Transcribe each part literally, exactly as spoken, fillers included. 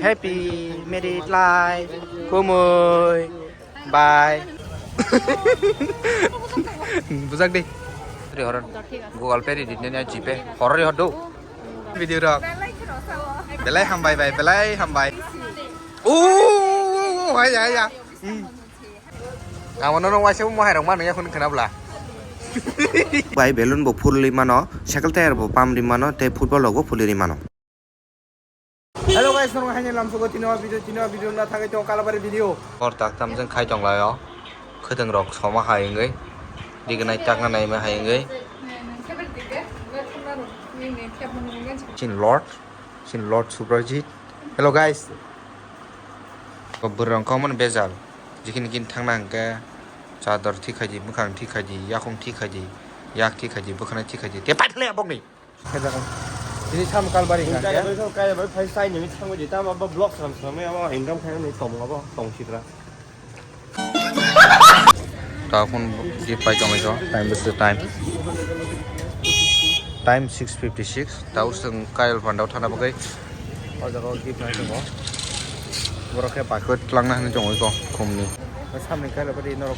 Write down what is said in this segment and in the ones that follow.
Happy married life, kumui. Bye. Bujak di. Ri horon. Google Pay ri dinne ya, GPay. Horor ri hodo. Video rok. Belai hambai bai, belai hambai. Oh, hai ya, ya. Hmm. Ang ono no waisa mo hai rok manu ya khun khna bla. Bai balloon bo phurli mano, cycle tire bo pam ri mano, tei football rok bo phurli ri mano. Hello guys, norok haini lamsogo tino video, tino video na thagai to Kalabari video. Hor tak tam jeng khai tong laio. Khwtwng rok soma hai wngwi. Dignai takna naima hai wngwi. Chin Lord, Chin Lord Subrajit. Hello guys. Bwrwng kok mano bejal. Jikini kin thangna hwnkhe chador thik khai di, bwkhang thik khai di, yakung thik khai di, yak thik khai di, bwkhwnai thik khai di. Te paithale abokni. Khe jago. Tini sam kalbari Nung kaya bai, kaya bai, phai sai nini thangwi di, tamo abo vlog sram sram, abo income khaina ni tong, abo tong sitra. Ta phone di pai tong ito, time bese time. Time six fifty six, ta usung kayal pandau thana bagai. O jaga gift nai tongo. Borok khe paikot twlangna hinwi tongo iko khumni. Samni khe lobadi norok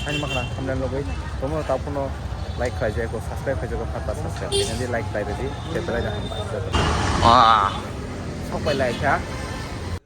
ani makhna hamna logoi tomo ta phone like khlai jai ko subscribe khlai jai ko phat phat subscribe khlai di like khlai di khe belai da hambai. Ah. Sok pai lai kha.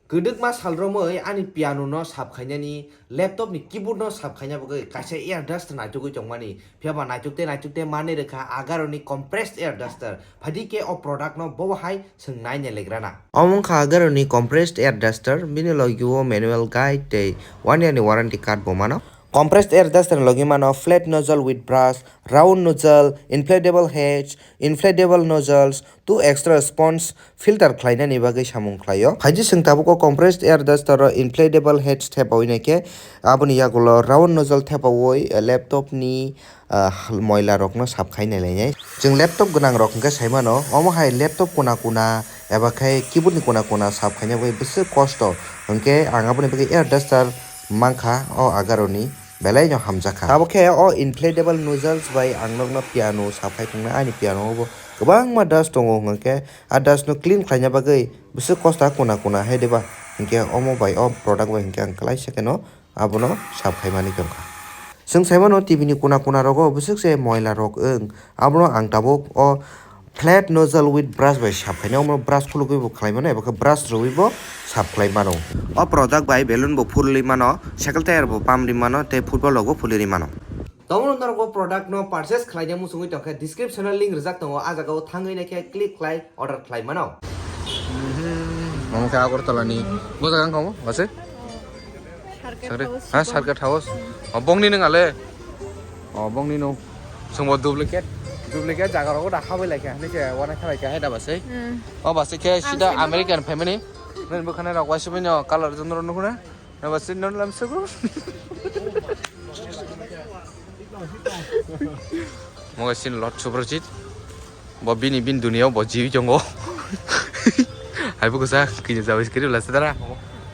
Kwdwkma sal romwi ani piano no sap khainani laptop ni keyboard no sap khaina bagwi kaisa ear duster naitugwi tongmani. Phiya ba naituk tei naituk tei manwi rwkha Agaro ni compressed air duster. Phaidi khe o product no bobo hai swng nai nelegrana. Omo wngkha Agaro ni compressed air duster, bini logi o manual guide tei one year ni warranty card bo mano. Compressed air duster ni logi mano flat nozzle with brush, round nozzle, inflatable heads, inflatable nozzles, two extra sponge, filter khlainani bagwi samung khlaio. Phaidi chwng tabuk o compressed air duster o inflatable heads thepawi naikhe, aboni yagulo round nozzle thepawi laptop ni, ah, moila rokno sap khai nailainai. Chwng laptop gwnang rok hwnkhe saimano, omo hai laptop kuna kuna eba khe keyboard ni kuna kuna sap khaina bagwi bwswk kosto, hwnkhe ang aboni bagwi air duster mankha o Agaro ni. Belai no hamjakha. Abo khe o inflatable nozzles bai ang nokno piano saphai tongna, ani piano o bo kwbangma dust tongo, hwnkhe a dust no clean khlaina bagwi bwswk kosta kuna kuna hai diba, hwnkhe omo bai o product bai hwnkhe ang kwlai second o abono sap khaimani tongkha. Chwng saimano T V ni kuna kuna rogo bwswk se moila rok wng, abono ang tabuk o flat nozzle with brush bai sap khainai, omo brush khulugwi bo khlai mano, eba khe brush rwui bo sap khlai mano. O product bai balloon bo phurlwi mano, cycle tire bo pump rwi mano, tei football rok bo phulwi rwi mano. Tamo norok bo product no purchase khlaina muchungwi tongkhe description o link rijak tongo, a jaga o thangwi naikhe click khlai order khlai mano. Omo khe Agartala ni. Bo jaga wngkha omo, base? Circuit Circuit? House. Ha, Circuit House. O, bongni nung ale? O, bongni nung. Sungbo duplicate. Duplicate jaga rogo da habai laikha. Nise wana khalai kha, hai da basai. Hmm. O basai khe sida American family. Nang bwkhana rok waisa bini colour jondro nukuna. Na basai non lam sugu. Moga sin lot Subrajit. Bo bini, bini dunia o bo jiwi tongo. Hai bo kwsa kini jabai sikiri bwla sedara.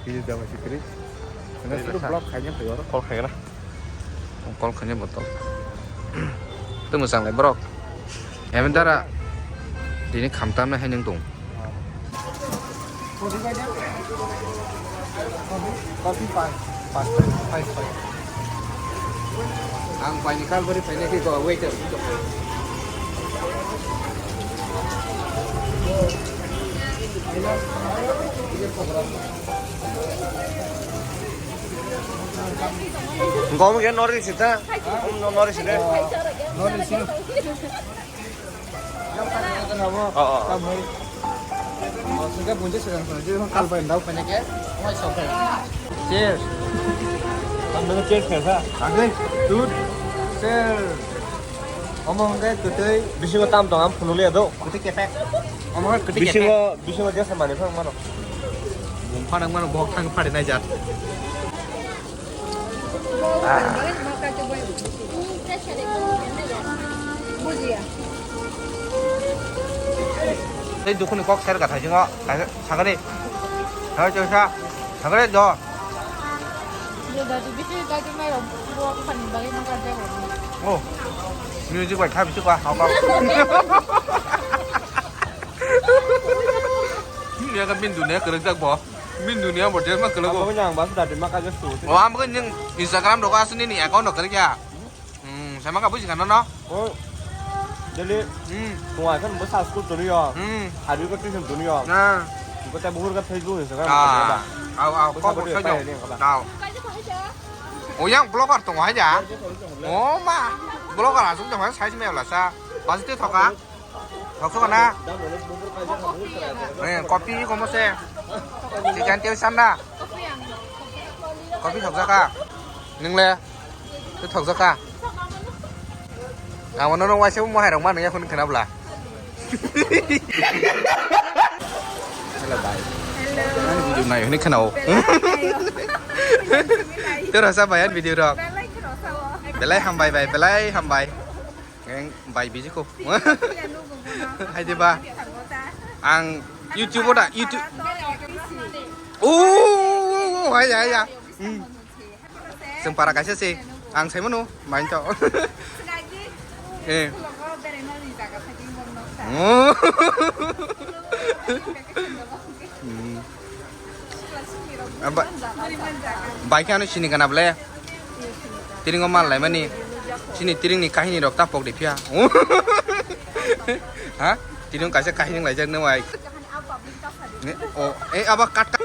Kini jabai sikiri. Kini sudu vlog khaina phaio. Call khaina. Call khaina botol. Tamo sanglai borok. Even dara. Dini khamtam na hai nang tong. Coffee pai, pai, pai, pai. Ang paini kal bari paini ki ko waiter. Gom ke nori sita. Nori sita. Nori sita. Oh, oh, oh. Cheers. Cheers. Cheers. Omo hwnkhe kwtwi. Bisingo tam tong, ang phunukliya do. Kwtwi kepek. Omo hwnkhe kwtwi kepek. Bisingo, bisingo jesa manwi phang mano. Bumphang mano, bok thang phari nai jat. Tei dukhuni kok ser ka thaisingo, sakani. Thai chwngsa, sakani do. Oh, music bai thabi chukha, hokha. Dunia ka bin dunia kerek jak bo. Bin dunia bo dia ma kerek bo. Abang yang bas dari maka je su. Oh, am ko ning Instagram rok asli ni account rok kerek ya. Hmm, sama ka buji kan no? Oh. Jadi, hmm, tua kan besar school tu yo. Hmm. Hari ko tuition tu yo. Nah. Ko ta buhur ka Facebook Instagram. Ah. Au au ko ko sai jong. Au. Oh, yang blogger tu aja. Oh ma. Blogger asuk jong sai me la sa. Pasti thoka. Thok thok na. Eh, kopi komo se. Chicken tew san na. Kopi thok jaka. Nung le. Tu thok jaka. Ang mano nung waisa mo hai rok ma nung ya khun khna bla. Hello guys. Hello. Ani video nai hini khna o. Tera sa bayan video rok. Belai hambai bai, belai hambai. Ang bai biji ko. Hai de ba. Ang YouTube da, YouTube. Oh, hai ya, ya. Hmm. Seng para kaisa se. Ang sai mano, main to. Eh. Oh. Hmm. Aba, bai khe ano sini kana ble? Tiring o mal lai mani. Sini tiring ni kahini rok ta pok de phiya. Ha? Tiring kaisa kahini lai jak nai. Ne? O, eh, aba kat kat.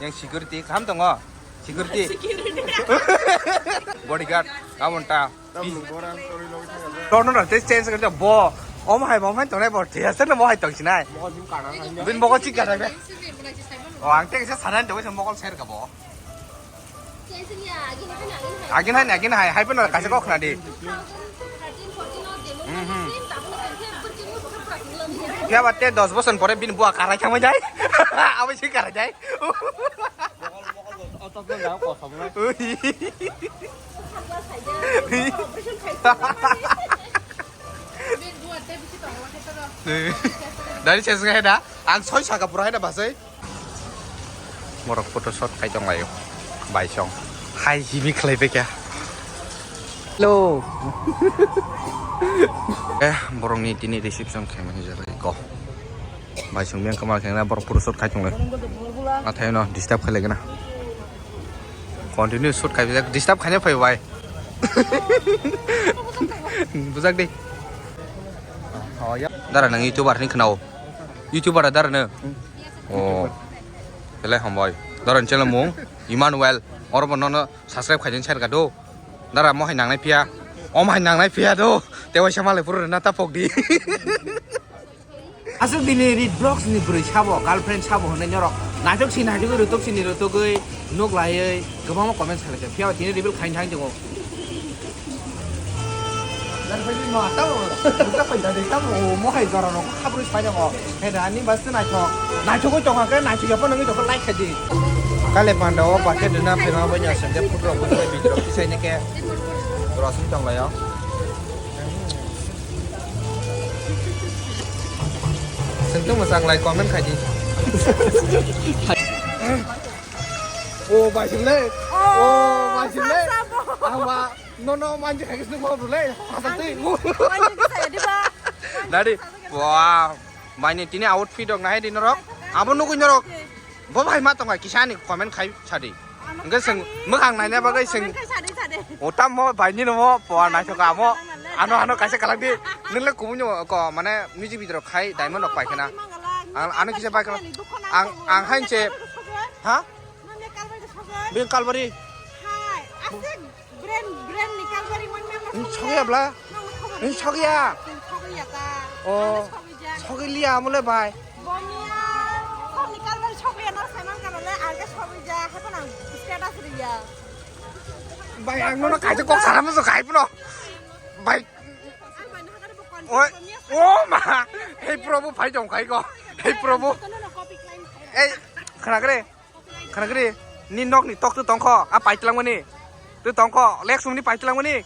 Yang security, kaham tongo? Security. Bodyguard, kaham ta. Torno na te change ka bo. Om hai bom hai tongnai bo. Te asa na mo hai tong sinai. Bin bo ko chik ka na. O ang te sa sanan to mo ko share ka bo. Agin hai agin hai hai pun ka ko khna di. Mhm. Ya ba te dos boson pore bin bo karai khamai jai. Abo si karai jai. Ui. Dari ses ngai da, ang soi saka pura hai da basai. Borok photo shot khai tong laio. Bai song. Hai hibi khlai pekya. Hello. Eh, borok ni tini reception khai mani jara ko. Bai song yang kamal khengna borok photo shot khai tong lai. Athai no disturb khai lai gana. Continue shoot khai bijak, disturb khaina phai bai. Bujak di. Oh, ya. Dara nang YouTuber ni khnao. YouTuber dara no. Oh. Belai hambai. Dara channel mung Emmanuel. Oro bo nono subscribe khaijin share ka do. Dara mo hai nangnai phiya. Om hai nangnai phiya do. Tewaisa malai puru na ta pok di. Aswk bini rit vlogs ni bwrwi sabo, girlfriend sabo hwnwi norok naithok si naithogwi, rwtok si ni rwtogwi, nuk laiwi kwbangma comments khlaikha, phiya ba tini reveal khaina thang tongo. Tamo, tamo, mohai jora rok khabrwi sai tongo. He da, ani bas naithok, naithogwi tongkha khe, naithok ya phano wngwi tongkha, like khaidi. Kale panda o bucket rwna phirma bai ni aswk je photo rok bujai video rok tisai ni khe. Rosong tong lai o. Sengtung mwchang lai comment khai di. O bai sing le. O bai sing le. Ang ba no no manji khai sung mo le. Asal tei. Dadi. Wow. Bai ni tini outfit rok nahai di norok. Abo nugui norok. Bo bai ma tonga kisa ni comment khai sadi. Hingke seng mwkhang naina bagwi seng. Sadi, sadi. O tamo bai ni no po naithok amo. Ano ano kaisa kalak di. Nung le kubun ko mane music video khai diamond rok pai khana. Ang ano kisa bai khana. Ang ang hain se. Ha? Bin kalbari. Hai, asik. Brand, brand ni Calvary man member. Nung sokya bla? Nung sokya? Nung sokya ta. Oh. Ano sokya ja. Sokya liya amole bai. Bonia. Sokni Calvary sokya no seman karo le, age sokya ja, hepan ang status riya. Bai, ang nono kaisa kok sana mo so kai puno. Bai. Ang bai no hakar bo kon. Oi. Bonia. Oh ma. Hey Prabhu, phai jong kai ko. Hey Prabhu. Kono no copy line. Ei, khana kre. Khana kri, ni nok ni tok tu tongkho, a pai tlang mani. Tu tongkho, lek sum ni pai tlang mani.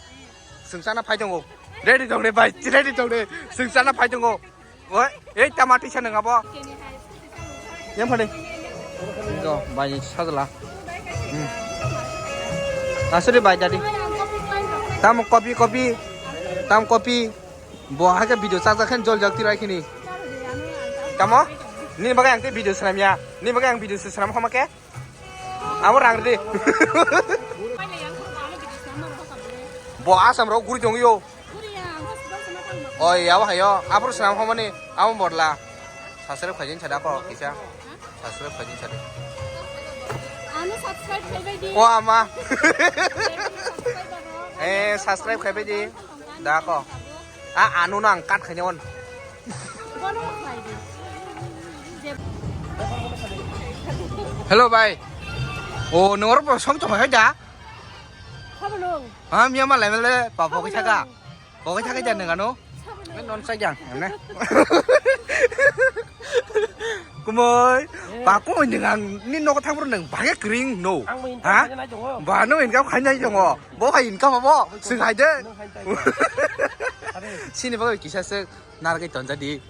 Sengsa na phai tongo. Ready tong de bai, ready tong de. Sengsa na phai tongo. Oi, ei tama tisa nang abo. Yang phade. To, bai ni sajla. Hmm. Asuri bai jadi. Tam kopi kopi. Tam kopi. Bo hake video chak chak khen jol jak tirai khini. Tamo? Nini bagwi ang tei video swnam ya. Nini bagwi ang video se swnam homa khe. Amo rang ridi. Bo Assam rok guri tong yo. Oi, abo hayo. Abro swnam homa ni. Amo bodla. Subscribe khaijin sada ko kisa. Subscribe khaijin sada. Ano subscribe khaibai di. O ama. Eh, subscribe khaibai di. Da ko. A anu nang cut khaina on. Hello bhai. O nor bo song to hai da. Khabo nung. Ha miya ma lai mele pa bo kisa ka. Bo kisa ka jan nang ano. Khabo nung. Non sa jang ne. Kumoi. Pa kumoi nang ni nok thang bro nang ba ke kring no. Ang mo income ha? Khaina jongo. Ba no income khaina jongo. Bo hai income abo. Sing hai de. Nung hai tai. Are. Sini bagwi kisa se nargwi tonjadi.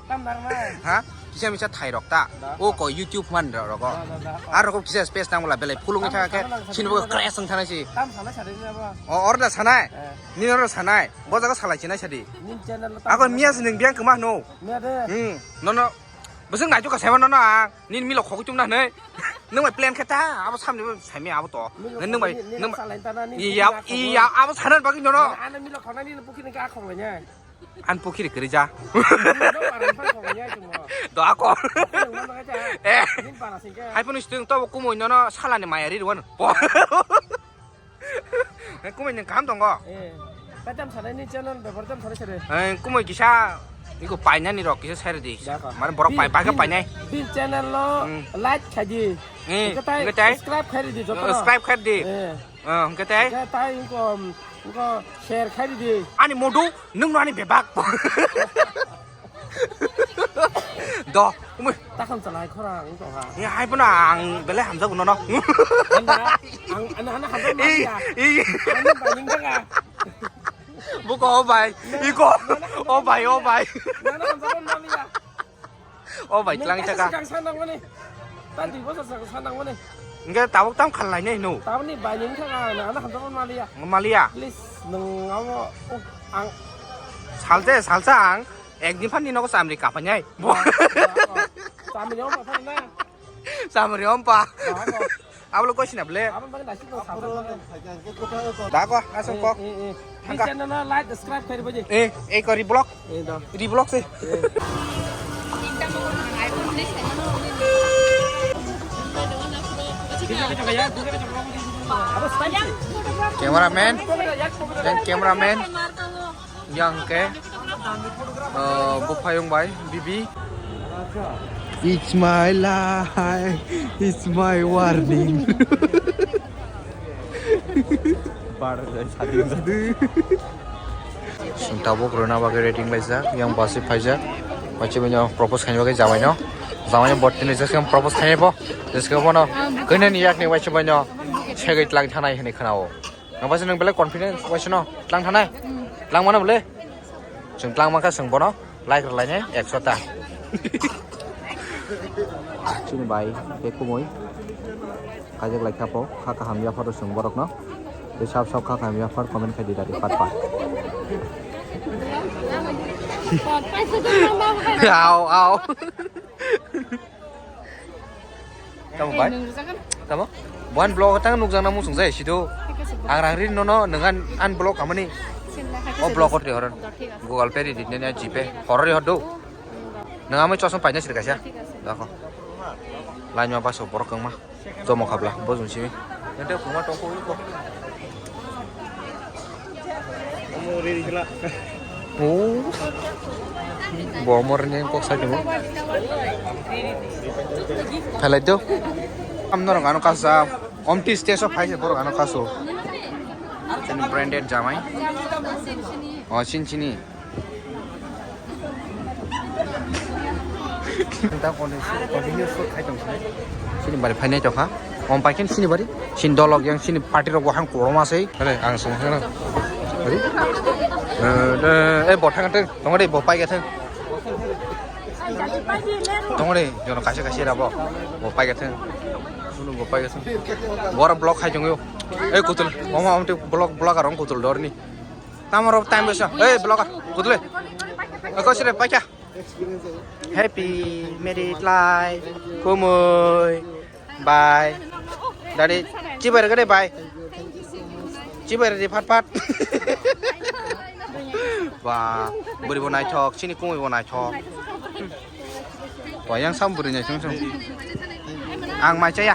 Tam narma. Ha? Kisa misa thai rok ta. Da. O ko YouTube man rok. Da, da, da. Ar rok kisa space nang wala belai phulung thang ke. Tam sana, sini bagwi sana, crash wng thang si. Tam sana sari ni abo. O order sanai. Eh. Ni order sanai. Bo jaga salai chinai sadi. Ni channel lo tam. Ako miya sining biang kema no. Miya de. Hmm. No no. Bwswk naitukha saimanno no ang, nini milok khogwi chumna hwnwi. Nwng bai plan khe ta, abo samni bo saimaya abo to. Milok khogwi nwng bai, ni, ni nwng bai. Salai ta na, ni iya, bukhi na iya, khogwi. Abo sana bagwi nono. Ano milok khogwi ni bukhi ni ga khogwi nya. An bukhi ri kwrwi ja. Ni no parang pa khogwi nya chungo. Do ako. Khogwi nya no ga ja. Eh. Ni para sing ke. Hai phone stung to kumui nono salani maya ri ruan. Kumui nwng kaham tongo? Eh, ta tam sanai ni channel bepar tam sanai sare. Eh, kumui kisa iko painani rok kisa share di. Dakha. Mane borok pai, pai ka painai. Bil channel lo like khai di. Eh, hwnkhe tai hwnkhe tai? Subscribe khai di joto. Subscribe khai di. Eh. Eh, hwnkhe tai? Hwnkhe tai iko, iko share khai di. Ani modu, nwng no ani bebak. Do, umui. Takham chalai khorang wng tongkha. Ni hai phano ang belai hamjago nono. Anda, ang, ano, ano hamjak maliya. I, i. Ano baining thangkha. Buko o bai. Iko. O bai, o bai. Ano hamjak maliya. O bai, tlang thaka. Sikang sanang mani. Tan dui bosor sikang sanang mani. Hwnkhe tabuk tam khalai nai no. Tabuk ni baining thangkha, ano, ano hamjak maliya. Maliya. Please, nwng amo, oh, ang. Salse, salsa ang. Ekdin phan ni nogo chamri kapainai. Chamri ompa phan na. Chamri ompa. Abo lo koisina ble. Abo bang nasi ko sabon. Dago, asam kok. Eh, eh, eh. Thangka. Please channel no like, subscribe kari baje. Eh, eh, ko reblog. Eh, da. Reblog se. Eh. Cameraman and cameraman. Yang ke, eh, buphayung bai, bibi. It's my life, it's my warning. Chwng tabuk rwna bagwi ready wnglaijak, yang bus-wi phaijak. Waisa bini propose khaina bagwi jamaino. Jamaino bot tini jeske propose khainai bo. Jeske bono khainani yakni waisa bini segwi tlang thanai hwnwi khwnao. Nang bai se nwng belai confidence bai se no tlang thanai. Tlang mano bole. Chwng tlang mankha chwng bono like rwlainai ekso ta. Chini bai tei kumui kajak lai kha po, kha kaham yapharo chwng borok no. Tei sab sab kha kaham yaphar comment khai di dadi pat pat. Au au. Tamo bai? Tamo? Bo ani vlog tang nukjakna muchung jai sido. Ang rang ri nono nwng an, an vlog amani. O vlog ot ri horon. Google Pay ri di nini GPay. Horori hor do. Nwng amai chosma paina sir kaisa. Dakho. Laima baso borok wngma. Jomo khabla bo jung simi. Nang tei phungma tongkho iko. Omo ri ri kla. Oh. Bo morning kok sai timo. Phelai do. Am norong ano kasa. Omti stage of hai borok ano kaso. Chini branded jamai. Oh, chin chini. Sini bari phainai tongkha. Om paikhen sini bari. Sini dolok yang sini party rok wahang koroma sei. Hale, ang song hana. Bari. Eh, eh, eh, bo thang thang. Tong de, bo pai ga thang. Tong de, jono kaisa kaisa rabo. Bo pai ga thang. Sunu bo pai ga thang. Bora block khai jong yo. Eh, kutul. Mama, om te block, block arong kutul dorni. Tamo rok time besa. Eh, vlogger, kutule. Ako sire paikha. Happy married life, kumui. Bye. Dadi, chibai rega de bye. Chibai rega phat phat. Ba, buri bo naithok, chini kumui bo naithok. Ba, yang sam buri naithok. Ang mai chaya.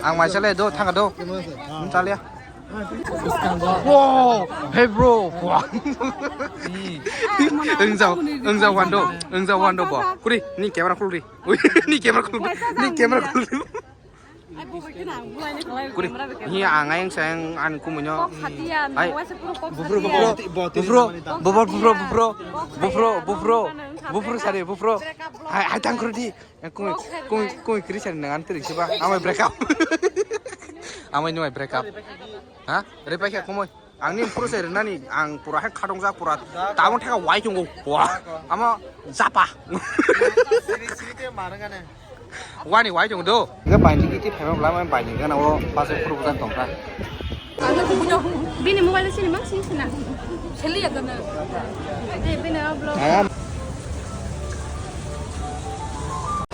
Ang mai chale do, thanga do. Chale ya. Wow, hey bro. Wow. Engjao, engjao wando, engjao wando bo. Kuri, ni camera khulri. Ui, ni camera khulri. Ni camera khulri. Kuri, ni ang ayang sayang an kumunyo. Ai, bufro, bufro, bufro, bufro, bufro, bufro, bufro, bufro, sari, bufro. Hai, hai, tang kuri di. Kung, kung, kung kiri sari nang an tiri siba. Amai break up. Amai nuai break up. Ha? Repai khe kumui. Ang ni pura se rinani, ang pura hai khatong jak pura. Tabung theka wai chungo. Wah. Ama japa. Siri, siri te marang ane. Wani wai chungo do. Ga bai ni kiti phema bla mai bai ni gana o pas pura bukan tongka. Bini mobile sini mang sini sina. Seli ya gana. Eh, bini vlog.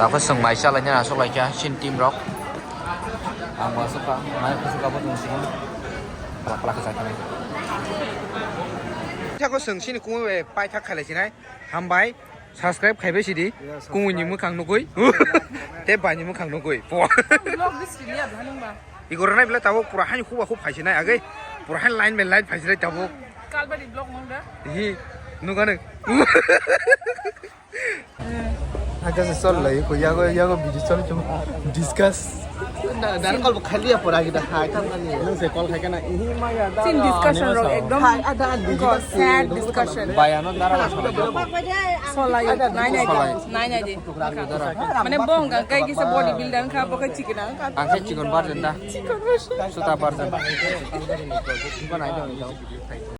Tapos seng mai chala nya asok lai kya sin team rok. Ang masuk ka, mai kusuk apa tuh sini. Pala pala kasa kami. Thako seng sini kumui bai paithak khalai sinai. Hambai. Subscribe khaibai sidi. Kumui ni mwkhang nugui. Te bai ni mwkhang nugui. Vlog di sili ya bhanung ba. Igor nai bela tabo pura hani khuba khub phaisinai age. Pura hani line by line phaisinai tabo. Kalbari vlog mang da. Hi. Nugane. Ake se sol lai ko yago yago video sol chum discuss. Dan kol khali ya pura kita hai kan kan ni. Nang se kol khai kana ihi ma ya da. Sin discussion rok ekdom. Hai ada discussion. Sad discussion. Bayano dara la sol. Solai, nai nai, nai nai di. Mane bong ka kai kisa body builder ka baka chicken ang ka. Ang ka chicken bar jenda. Chicken bar. Suta bar jenda. Ba nai dong.